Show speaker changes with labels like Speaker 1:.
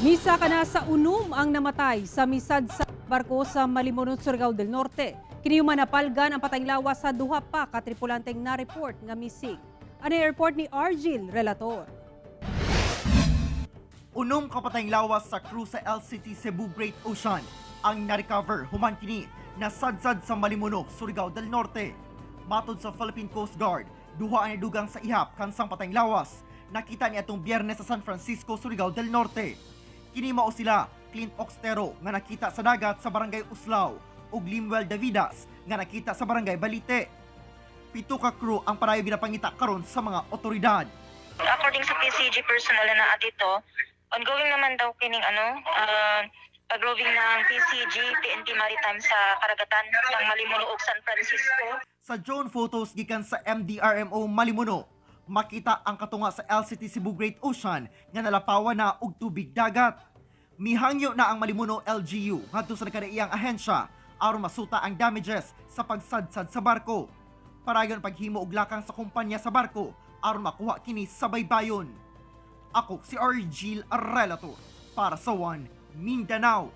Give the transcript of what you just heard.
Speaker 1: Misa kana sa 6 ang namatay sa misadsad barko sa Malimono, Surigao del Norte. Kini napalgan ang patayng lawas sa duha pa ka tripulanteng na-report nga missing. Ano report ni Argil Relator?
Speaker 2: 6 ka patayng lawas sa crew sa LCT Cebu Great Ocean ang na-recover human kini nasadsad sa Malimuno, Surigao del Norte. Matod sa Philippine Coast Guard, duha ang nadugang sa ihap kansang patayng lawas nakita ni atong Biyernes sa San Francisco, Surigao del Norte. Kini mao sila Clint Oxtero nga nakita sa dagat sa Barangay Uslaw ug Limuel Davidas nga nakita sa Barangay Balite. 7 ka crew ang padayon ginapangita karon sa mga otoridad.
Speaker 3: According sa PCG personnel na naa dito, ongoing naman daw kining ano, pag-roving ng PCG, PNP Maritime sa karagatan ng Malimuno ug San Francisco.
Speaker 2: Sa drone photos gikan sa MDRMO Malimuno, makita ang katunga sa LCT Cebu Great Ocean nga nalapawan na og tubig dagat. Mihangyo na ang Malimuno LGU ngadto sa nagkadaiyang ahensya aron masuta ang damages sa pagsadsad sa barko. Padayon paghimo og lakang sa kumpanya sa barko aron makuha kini sa baybayon. Ako si Argil Relator para sa One Mindanao.